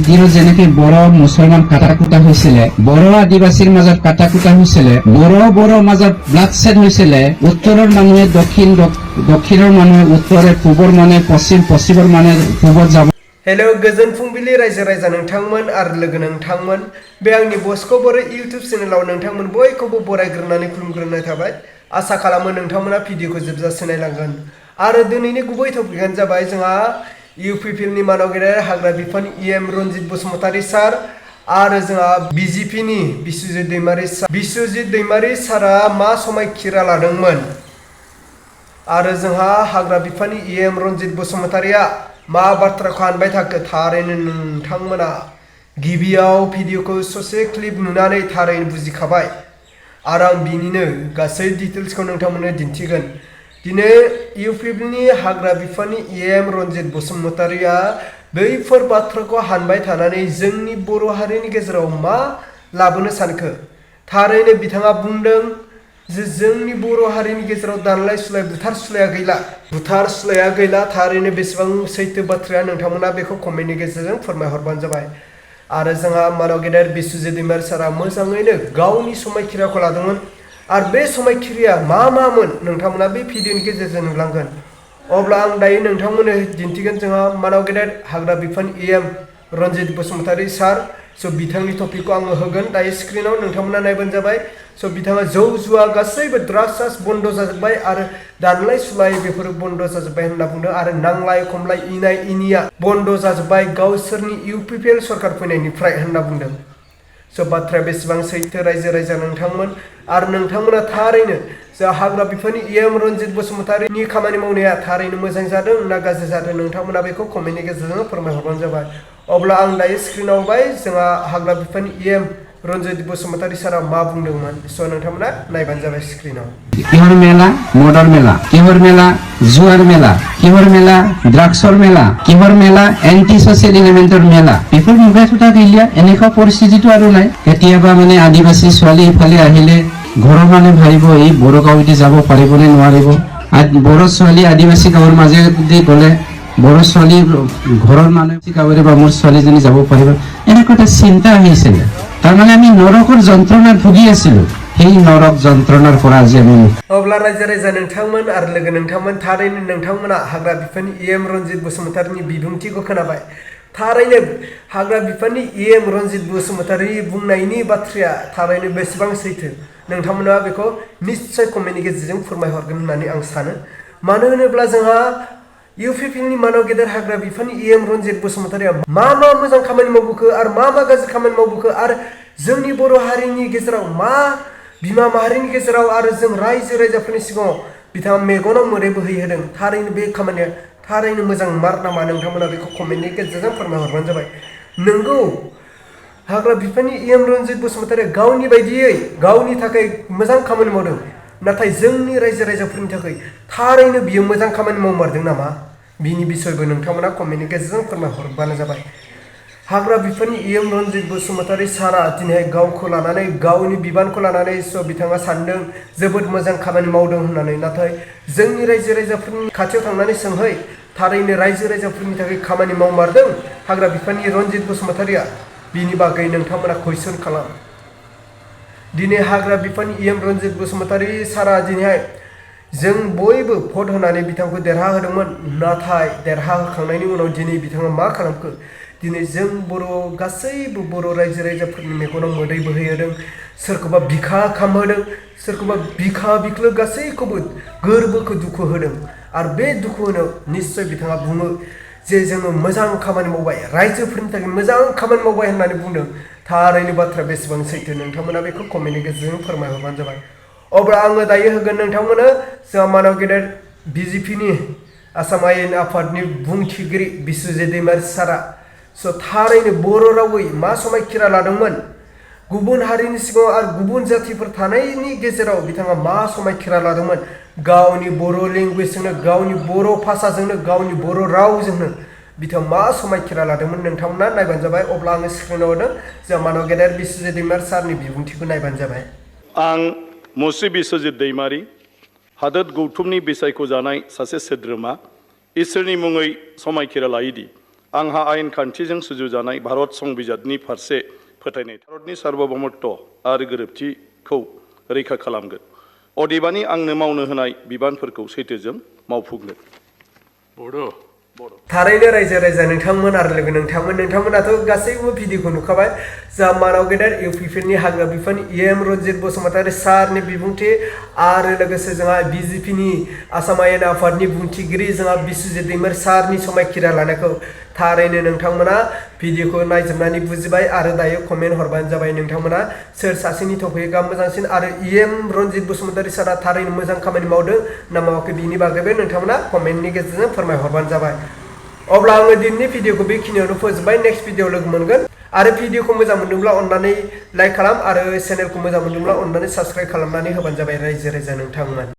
যেনেকে বড় মুছলমান কাটাকুটা হৈছিলে, বড় আদিবাসীৰ মাজত কাটাকুটা হৈছিলে, বড় মাজত ব্লাড শেড হৈছিলে, উত্তৰৰ মানুহে দক্ষিণৰ মানুহে উত্তৰে, পূবৰ মানুহে পশ্চিমৰ মানুহে পূবত যাব। हेलो गोजोन फुंबिलि रायजो राजा नोंथांमोन आरो लोगो नोंथांमोन बे आंनि बस्क' बर' इउटुब चेनेलाव नोंथांमोन बयखौबो बरायग्रोनानै खुलुमग्रोनाय थाबाय। आसा खालामो नोंथांमोना भिडिअखौ जोबजासे नायलांगोन। आरो दिनैनि गुबै टपिकआनो जाबाय जोंहा इउपिपिएलनि मानाव गेदेर हाग्रा बिफाननि इएम रन्जित बसुमतारी सार आरो जोंहा बिजेपिनि बिसुजित दैमारि सारा मा समायखिरा लादोंमोन आरो जोंहा हाग्रा बिफाननि इएम रन्जित बसुमतारिया मा बाथ्राखौ हानबाय थाखो थारैनो नोंथांमोना गिबियाव भिडिअखौ ससे क्लिप नुनानै थारैनो बुजिखाबाय आरो आं बिनिनो गासै डिटेल्सखौ नोंथांमोननो दिन्थिगोन। दिनै इउपिपिएलनि हाग्रा बिफाननि इएम रन्जित बसुमतारिया बैफोर बाथ्राखौ हानबाय थानानै जोंनि बर' हारिनि गेजेराव मा लाबोनो सानखो। थारैनो बिथाङा बुंदों जे जोंनि बर' हारिनि गेजेराव दानलाय सुलाय बुथार सुलाया गैला थारैनो बेसेबां सैथो बाथ्राया नोंथांमोना बेखौ कमेन्टनि गेजेरजों फोरमायहरबानो जाबाय। आरो जोंहा मानाव गेदेर बिसुजित दैमारि सारा मोजाङैनो गावनि समायखिराखौ लादोंमोन आरो बे समायखिराया मामोन नोंथांमोना बे भिडिअनि गेजेरजों नुलांगोन। अब्ला आं दायो नोंथांमोननो दिन्थिगोन जोंहा मानाव गेदेर हाग्रा बिफाननि इएम रन्जित बसुमतारी सार बिथांनि टपिकखौ आङो होगोन दायो स्क्रिनाव नोंथांमोना नायबानो जाबाय। बिथाङा जौ जुवा गासैबो ड्राग्स बन्द जाजोब्बाय आरो दानलाय सुलाय बेफोरो बन्द जाजोब्बाय होनना बुंदों आरो नांलाय खमलाय इनाय इनिया बन्द जाजोब्बाय गावसोरनि इउपिपिएल सरकार फैनायनिफ्राय होनना बुंदों। बाथ्राया बेसेबां सैथो रायजो राजा नोंथांमोन आरो नोंथांमोना थारैनो जा हाग्रा बिफाननि इएम रन्जित बसुमतारिनि खामानि मावनाया थारैनो मोजां जादों ना गाज्रि जादों नोंथांमोना बेखौ कमेन्टनि गेजेरजों फोरमायहरबानो जाबाय। अब्ला आं दायो स्क्रिनाव होबाय जोंहा हाग्रा बिफाननि इएम रन्जित बसुमतारी सारा मा बुंदोंमोन। नोंथांमोना नायबानो जाबाय स्क्रिनाव। किहर मेला, मदर मेला, किहर मेला, जुवार मेला, किहर मेला, ड्राग्सर मेला, किहर मेला, एन्टी स'सियेल एलिमेन्टर मेला। बेफोर मुगायाथ' दा गैलिया, এনেকুৱা পৰিস্থিতিটো আৰু নাই। কেতিয়াবা মানে আদিবাসী ছোৱালী ইফালে আহিলে ঘৰৰ মানুহে ভাবিব এই বড়ো গাঁৱেদি যাব পাৰিব নে নোৱাৰিব। বড়ো ছোৱালী আদিবাসী গাঁৱৰ মাজেদি গ'লে বড়ো ছোৱালী ঘৰৰ মানুহে গাঁৱৰে বা মোৰ ছোৱালীজনী যাব পাৰিব, এনেকুৱা এটা চিন্তা আহিছিলে। তাৰমানে আমি নৰকৰ যন্ত্ৰণাত ভুগি আছিলো। সেই নৰক যন্ত্ৰণাৰ পৰা আজি আমি अब्ला रायजो राजा नोंथांमोन आरो लोगो नोंथांमोन थारैनो नोंथांमोना हाग्रा बिफाननि इएम रन्जित बसुमतारिनि बिबुंथिखौ खोनाबाय। थारैनो हाग्रा बिफाननि इएम रन्जित बसुमतारि बुंनायनि बाथ्राया थारैनो बेसेबां सैथो नोंथांमोना बेखौ निश्चय कमेन्टनि गेजेरजों फोरमायहरगोन होननानै आं सानो। मानो होनोब्ला जोंहा इउपिपिएलनि मानाव गेदेर हाग्रा बिफाननि इएम रन्जित बसुमतारिया मा मोजां खामानि मावबोखो आरो मा गाज्रि खामानि मावबोखो आरो जोंनि बर' हारिनि गेजेराव मा बिमा माहारिनि गेजेराव आरो जों रायजो राजाफोरनि सिगाङाव बिथाङा मेगनाव मोदै बोहैहोदों। थारैनो बे खामानिया थारैनो मोजां मार नामा नोंथांमोना बेखौ कमेन्टनि गेजेरजों फोरमायहरबानो जाबाय। नोंगौ हाग्रा बिफाननि इएम रन्जित बसुमतारिया गावनि बायदियै गावनि थाखाय मोजां खामानि मावदों, नाथाय जोंनि रायजो राजाफोरनि थाखाय थारैनो बियो मोजां खामानि मावमारदों नामा बिनि बिसयबो नोंथांमोना कमेन्टनि गेजेरजों फोरमायहरबानो जाबाय। हाग्रा बिफाननि इएम रन्जित बसुमतारि सारा दिनै गावखौ लानानै गावनि बिबानखौ लानानै बिथाङा सानदों जोबोद मोजां खामानि मावदों होननानै, नाथाय जोंनि रायजो राजाफोरनि खाथियाव थांनानै सोंहै थारैनो रायजो राजाफोरनि थाखाय खामानि मावमारदों हाग्रा बिफाननि रन्जित बसुमतारिया बिनि बागै नोंथांमोना कुइसन खालाम। दिनै हाग्रा बिफाननि इएम रन्जित बसुमतारि सारा दिनैहाय जों बयबो भट होनानै बिथांखौ देरहाहोदोंमोन, नाथाय देरहाहोखांनायनि उनाव दिनै बिथाङा मा खालामखो दिनै जों गासैबो बर' रायजो राजाफोरनि मेगनाव मोदै बोहैहोदों, सोरखौबा बिखा खामहोदों, सोरखौबा बिखा बिख्लो गासैखौबो गोरबोखौ दुखु होदों आरो बे दुखु होनायाव निश्चय बिथाङा बुङो जे जोङो मोजां खामानि मावबाय रायजोफोरनि थाखाय मोजां खामानि मावबाय होननानै बुंदों। थारैनो बाथ्राया बेसेबां सैथो नोंथांमोना बेखौ कमेन्टनि गेजेरजों फोरमायहरबानो जाबाय। अब्ला आङो दायो होगोन नोंथांमोनो जोंहा मानाव गेदेर बिजेपिनि आसाम आयेन आफादनि बुंथिगिरि बिसुजित दैमारि सारा थारैनो बर' रावै मा समायखिरा लादोंमोन, गुबुन हारिनि सिगाङाव आरो गुबुन जातिफोर थानायनि गेजेराव बिथाङा मा समायखिरा लादोंमोन गावनि बर' लेंगुवेजजोंनो गावनि बर' भाषाजोंनो गावनि बर' रावजोंनो बिथाङा मा समायखिरा लादोंमोन नोंथांमोना नायबानो जाबाय। अब्ला आङो स्क्रिनाव होदों जोंहा मानाव गेदेर बिसुजित दैमारि सारनि बिबुंथिखौ नायबानो जाबाय। आं मुस्रि बिस'जित दैमारि हादोर गौथुमनि बिसायख'जानाय सासे सोद्रोमा इसोरनि मुङै समायखिरा लायोदि आंहा आयेन खान्थिजों सुजुजानाय भारत संबिजितनि फारसे फोथायनाय भारतनि सार्वभौमत्व आरो गोरोबथिखौ रैखा खालामगोन अदेबानि आंनो मावनो होनाय बिबानफोरखौ सैथोजों मावफुंगोन। थारैनो रायजो राजा नोंथांमोन आरो लोगो नोंथांमोनाथ' गासैबो भिडिअखौ नुखाबाय जा मानाव गेदेर इउपिपिनि हाग्रा बिफाननि EM रन्जित बसुमतारी सारनि बिबुंथि आरो लोगोसे जोंहा BJPनि आसाम आयेन आफादनि बुंथिगिरि जोंहा बिसुजित दैमारि सारनि समायखिरा लानायखौ थारैनो नोंथांमोना भिडिअखौ नायजोबनानै बुजिबाय आरो दायो कमेन्ट हरबानो जाबाय नोंथांमोना सोर सासेनि टपिकआ मोजांसिन आरो EM रन्जित बसुमतारी सारा थारैनो मोजां खामानि मावदों ना मावाखै बिनि बागैबो नोंथांमोना कमेन्टनि गेजेरजों फोरमायहरबानो जाबाय। अब्ला आङो दिनैनि भिडिअखौ बेखिनियावनो फोजोबबाय नेक्स्ट भिडिअ लोगो मोनगोन आरो भिडिअखौ मोजां मोनदोंब्ला अन्नानै लाइक खालाम आरो चेनेलखौ मोजां मोनदोंब्ला अन्नानै साबस्क्राइब खालामनानै होबानो जाबाय रायजो राजा नोंथांमोन।